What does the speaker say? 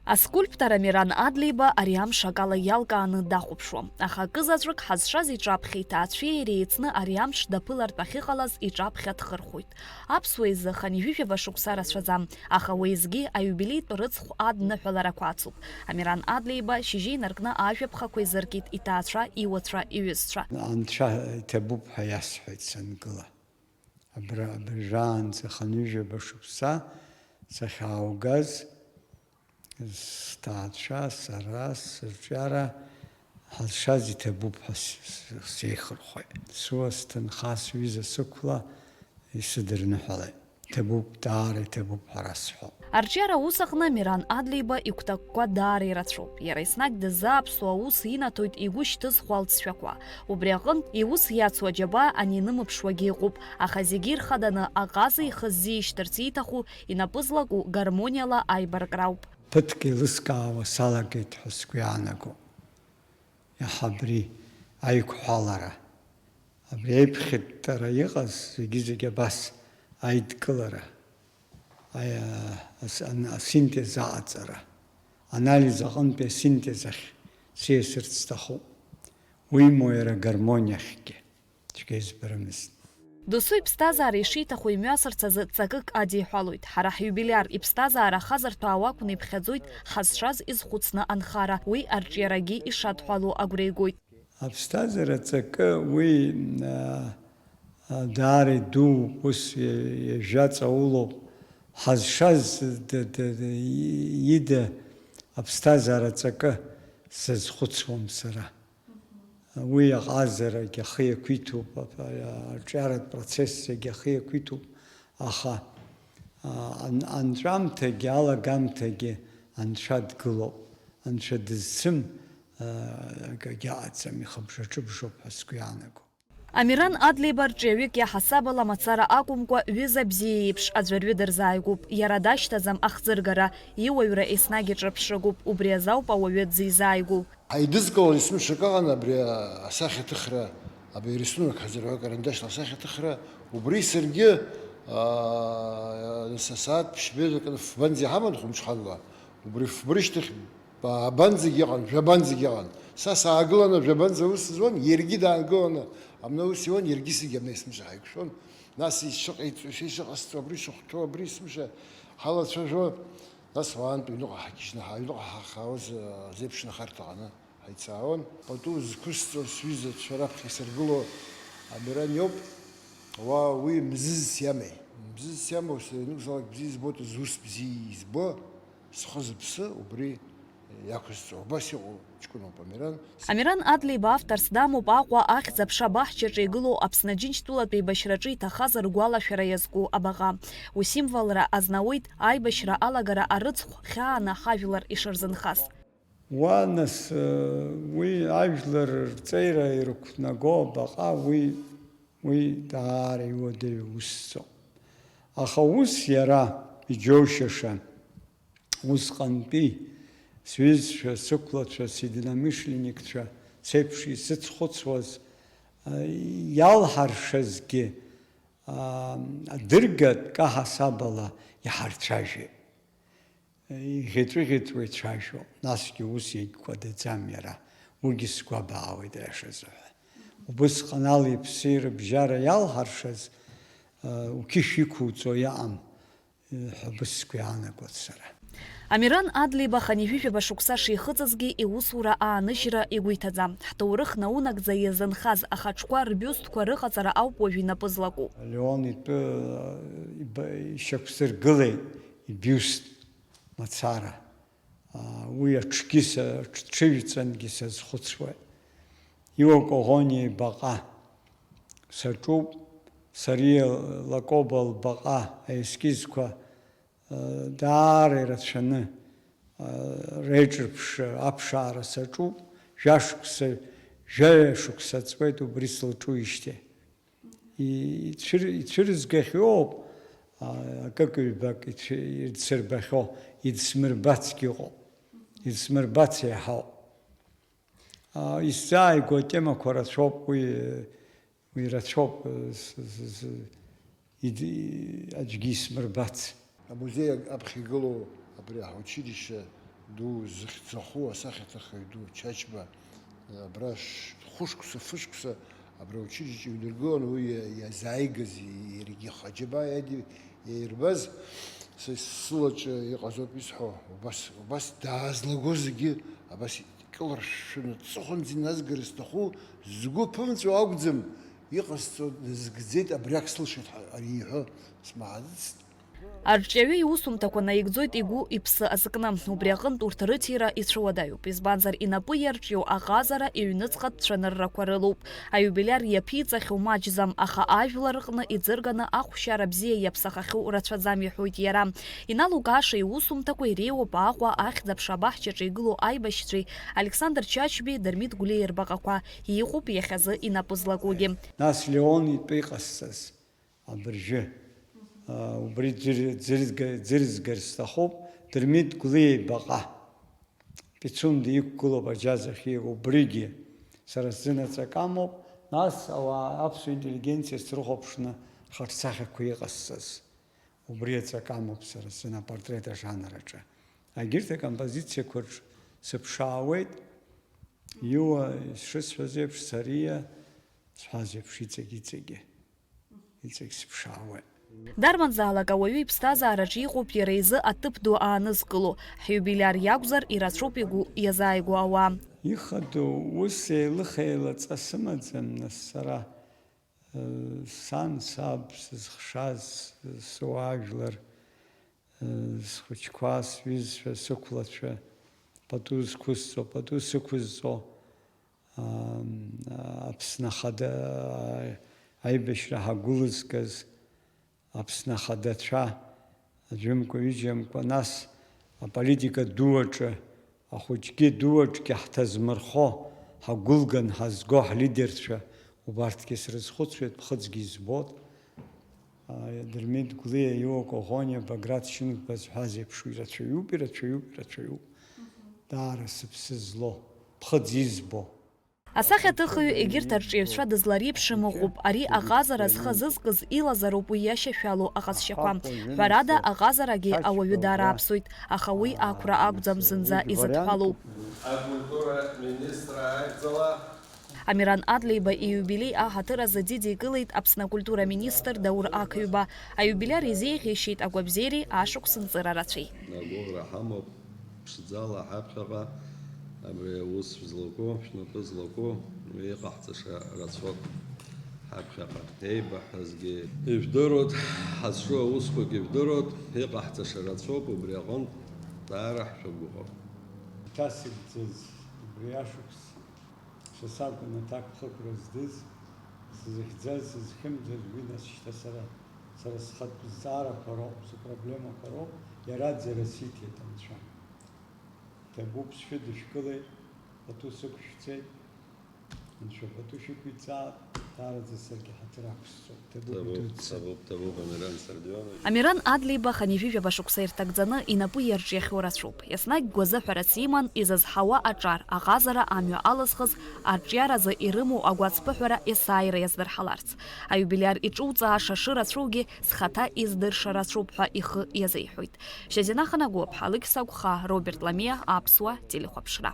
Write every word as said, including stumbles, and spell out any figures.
Аскульптор Амиран Адлеиба ари амш акала иалкааны дахәаԥшуам, аха акызаҵәык ҳазшаз иҿаԥхьа иҭаацәеи иареи еицны ари амш даԥылартә ахьыҟалаз иҿаԥхьа дхырхәоит. Аԥсуа изы хынҩажәижәаба шықәса рацәаӡам, аха уеизгьы аиубилеитә рыцхә адныҳәаларақәа ацуп. Амиран Адлеиба шьыжьы инаркны ажәаԥхақәа изыркит иҭаацәа, иуацәа, иҩызцәа. Анцәа иҭабуп ҳәа иасҳәеит сангыла. Абра, абыржәаанӡа хынҩажәижәаба шықәса сахьааугаз, сҭаацәа, сара, сырҿиара ҳазшаз иҭабуп ҳәа с-, с-, сеихырхәеит. Сыуа сҭынха, сҩыза сықәла исыдырныҳәалеит. Иҭабуп, даара иҭабуп ҳәа расҳәо. Арҿиара аус аҟны Амиран Адлеиба игәҭакқәа даара ирацәоуп. Иара еснагь дыззааԥсо аус инаҭоит игәы шьҭызхуа алҵшәақәа. Убри аҟынтә, иус иацу аџьабаа анинымԥшуагьы ыҟоуп, аха зегьы ирхаданы аҟаза ихы ззишьҭырц ииҭаху, инапы злаку гармониала аибаркра ауп. Ԥыҭк еилыскаауа салагеит ҳәа сгәы иаанаго. Иаҳа абри аиқәҳәалара, абри аиԥхьыттара иҟаз зегьы-зегь абас аидкылара, аи-, ас-, ан-, асинтез аҟаҵара, анализ аҟынтәи асинтез ахь сиасырц сҭахуп. Уимоу иара агармониахьгьы цәгьа избарымызт. Досу иԥсҭазаара ишиҭаху имҩасырц азы ҵакык адиҳәалоит. Ҳара ҳиубилиар иԥсҭазаара ахазырҭәаау акәны иԥхьаӡоит ҳазшаз изхәыцны анхара, уи арҿиарагьы ишадҳәалоу агәра игоит. Аԥсҭазаара ҵакы уи, а, а, даара идууп, ус иа-, иажәа ҵаулоуп. Ҳазшаз д-, д-, д-, ида аԥсҭазаара ҵакы сазхәыцуам сара. Уи аҟазарагь ахы иақәиҭуп, ап-, арҿиаратә процесс зегь ахы иақәиҭуп, аха, а, ан-, анҵәамҭагьы алагамҭагьы Анцәа дгылоуп, Анцәа дызцым, а, акгьы аҟаӡам, ихыбжа-ҿыбжоуп ҳәа сгәы иаанаго. Амиран Адлеиба рҿиаҩык иаҳасабала мацара акәымкәа, ҩыза бзиа еиԥш аӡәырҩы дырзааигәоуп, иара дашьҭаӡам ахӡыргара, иуаҩра еснагь иҿырԥшрагоуп, убри азы ауп ауаҩы дзизааигәоу. Ҳаидызкылон есымша акы ыҟан абри асахьаҭыхра, абри арисунок ҳазырҳәо акарандашьла асахьаҭыхра, убри саргьы, аа, нас асааҭ ԥшьбеижәак фбанӡа иҳаман хәымҽханла, убри фбрышьҭахь ба-, абанӡагь ыҟан, жәабанӡагь ыҟан. Са саагыланы жәабанӡа аус зуан, иаргьы даангыланы абна аус иуан, иаргьы саргьы абна есымша ҳаиқәшәон. Нас ишыҟ-, ишыҟасҵо, абри ишыхәҭоу, абри есымша ҳалацәажәо, нас уаантә аҩныҟа ҳагьежьны, ҳа-, аҩныҟа ҳахаауаз, а, азеиԥш нхарҭа аҟны ҳаицаауан. Пату зқәысҵо сҩызацәа раԥхьа исыргыло Амиран иоуп. Уа уи мзызс иамеи? Мзызс иамоу сыҩнуҵалак бзиа избоит, зус бзиа избо, схы зыԥсы убри иақәысҵо. Убас иҟоу ҷкәыноуп Амиран. Амиран Адлеиба авторс дамоуп Аҟәа ахьӡ-аԥша абаҳчаҿы игылоу Аԥсны Аџьынџьтәылатә еибашьраҿы иҭахаз ргәалашәара иазку абаҟа. Усимволра азнауеит аибашьра алагара арыцхә хьааны ҳажәлар ишырзынхаз. Уа, нас, уи ажәлар рҵеира ирықәнаго абаҟа, уи, уи даара иуадаҩу усӡоуп. Аха ус иара иџьоушьаша, усҟантәи сҩызцәа, сықәлацәа, сидинамышленникцәа сеиԥш исыцхәыцуаз, а, иалҳаршазгьы, а, адыргатә каҳасабала иҳарцәажәеит. Иӷьаҵәыӷьаҵәуа ицәажәо, насгьы ус иагькәадаӡам иара, уигьы сгәабаауеит, аиашазы ҳәа. Убысҟан али-ԥси рыбжьара иалҳаршаз, а, уқьышә иқәуҵо иаҟам, ҳәа убыс сгәы иаанагоит сара. Амиран Адлеиба хынҩажәижәаба шықәса шихыҵызгьы, иусура ааныжьра игәы иҭаӡам. Ҳҭоурых наунагӡа иазынхаз ахаҿқәа рбиустқәа рыҟаҵара ауп уажә инапы злаку. Леон итәы, иба-, ишьақәсыргылеит ибиуст мацара. Уи аҽгьы са-, ҽыжәҵангьы сазхәыцуеит. Иуа Коӷониа ибаҟа саҿуп, Сариа Лакоба лбаҟа аескизқәа, даара ирацәаны, реиҿырԥшра, аԥшаара саҿуп, жәашықәса, жәаҩа шықәса ҵуеит убри слаҿуижьҭеи. И-, ицәыр-, ицәырызгахьоуп, а, акык-ҩбак ицәы-, идсырбахьоу, идсмырбацгьы ыҟоуп, идсмырбац еиҳауп. А, исзааигәоу атемақәа рацәоуп, уи, уи рацәоуп, э, с-, с-, с-, ид-, аӡәгьы исмырбац. Амузеи аԥхьа игылоу абри аҳучилишье Ду зыхьӡаху асахьаҭыхҩы ду Чачба абра ш-, хәышықәса, фышықәса абра аучилище иҩнаргыланы уи иа-, иазааигаз иаргьы хаџьабаа иади-, иаирбаз са сылаҿы иҟазоуп исҳәо, убас, убас даазлаго зегьы абас кылыршәшәаны ҵыхәанӡа иназгар зҭаху згәы ԥымҵәо акәӡам, иҟасҵо дазгӡеит, абриак слышеит ҳәа ари иҳәо смаҳацт. Арҿиаҩы иусумҭақәа наигӡоит игәы-иԥсы азкны. Убри аҟынтә урҭ рыҭира ицәыуадаҩуп, избанзар, инапы иарҿиоу аҟазара иҩныҵҟатә цәаныррақәа рылоуп. Аиубилиар иаԥиҵахьоу маҷӡам, аха ажәлар рҟны иӡырганы ахәшьара бзиа иаԥсахахьоу рацәаӡам, иҳәоит иара. Иналукааша иусумҭақәа иреиуоуп Аҟәа ахьӡ-аԥша абаҳчаҿы игылоу аибашьцәеи Александр Чачбеи Дырмит Гәлиеи рбаҟақәа. Иҟоуп иахьазы инапы злакугьы. Нас Леон итәы иҟасҵаз. Абыржәы, аа, убри ӡырзга-, ӡырзга-, ӡырзгарц сҭахуп, Дырмит Гәлиа ибаҟа. Пицунда иқәгылоуп аџьаз ахьику, убригьы сара сзы наҵак амоуп, нас ауаа, аԥсуа интеллигенциа срыхәаԥшны рхаҿсахьақәа иҟасҵаз. Убри аҵак амоуп сара сзын апортрет ажанр аҿы. Егьырҭ акомпозициақәа рҿы сыԥшаауеит, Иуа, ишысҳәаз еиԥш, Сариа, сҳәаз еиԥш, иҵегь, иҵегьгьы. Иҵегь сыԥшаауеит. Дарбанзаалак ауаҩы иԥсҭазаараҿы иҟоуп иара изы аҭыԥ ду аанызкыло, ҳиубилиар иакәзар, ирацәоуп игәы иазааигәоу ауаа. Ихадоу ус еилых-еилаҵа сымаӡам, нас, сара, э, сан, саб, сызхшаз, суаажәлар, схәыҷқәа, сҩызцәа, сықәлацәа, пату зқәызҵо, пату сықәызҵо, ам, Аԥсны Ахада аибашьра ҳагәылызгаз, Аԥсны Ахадацәа, аӡәымкәа-ҩыџьамкәа, нас аполитика ду аҿы, ахәыҷгьы ду аҿгьы ҳҭазмырхо, ҳагәылган ҳазго ҳлидерцәа, убарҭгьы срызхәыцуеит, ԥхыӡгьы избоит. Дырмит Гәлиа, Иуа Коӷониа, Баграт Шьынқәба зҳәаз еиԥш, ирацәаҩуп, ирацәаҩуп, ирацәаҩуп. Даара сыԥсы злоу, ԥхыӡ избо. Асахьаҭыхҩы егьырҭ арҿиаҩцәа дызлареиԥшым ыҟоуп. Ари аҟазара зхы азызкыз илазароуп уи иашьашәалоу аҟазшьақәа. Ҳәарада, аҟазарагьы ауаҩы дарааԥсоит, аха уи ақәра акәӡам зынӡа изыдҳәалоу. Акультура министра аигӡала. Амиран Адлеиба ииубилеи аҳаҭыр азы дидикылеит Аԥсны акультура министр Даур Ақыҩба. Аиубилиар изеиӷьеишьеит агәабзиареи ашықәс нҵыра рацәеи. Агәыӷра ҳамоуп, ԥшӡала ҳаԥхьаҟа абри аус шәзлаку, шәнапы злаку, уи иҟаҳҵаша рацәоуп ҳаԥхьаҟа. Еибаҳҳәазгьы ижәдыруеит, ҳазҿу аусқәагьы ижәдыруеит, иҟаҳҵаша рацәоуп, убри аҟынтә даара ҳшәагәыӷып. Иҭасыгӡаз убри ашықәс Са сакәын аҭакԥхықәра здыз, сзыхьӡаз, сызхьымӡаз, уи нас шьҭа сара, сара схатә зҵаарақәа роуп, сыпроблемақәа роуп, иара аӡара сиҭеит Анцәа. Ҭабуп, сшәыдышәкылеит, пату сықәшәҵеит, Анцәа пату шәықәиҵааит, даараӡа саргьы ҳаҭыр ақәсҵоит. Ҭабуп, идуӡӡа. Ҭабуп, ҭабуп, Амиран Сардионович. Амиран Адлеиба хынҩажәижәаба шықәса ирҭагӡаны инапы иарҿиахьоу рацәоуп. Еснагь гәазыҳәарас иман изызҳауа аҿар, аҟазара амҩа алызхыз, арҿиаразы ирымоу агәацԥыҳәара есааира иаздырҳаларц. Аиубилиар иҿуҵааша шырацәоугьы зхаҭа издырша рацәоуп ҳәа ихы иазеиҳәоит. Шьазина Ханагәыԥҳа, Алықьса Гәха, Роберт Ламиа, Аԥсуа телехәаԥшра.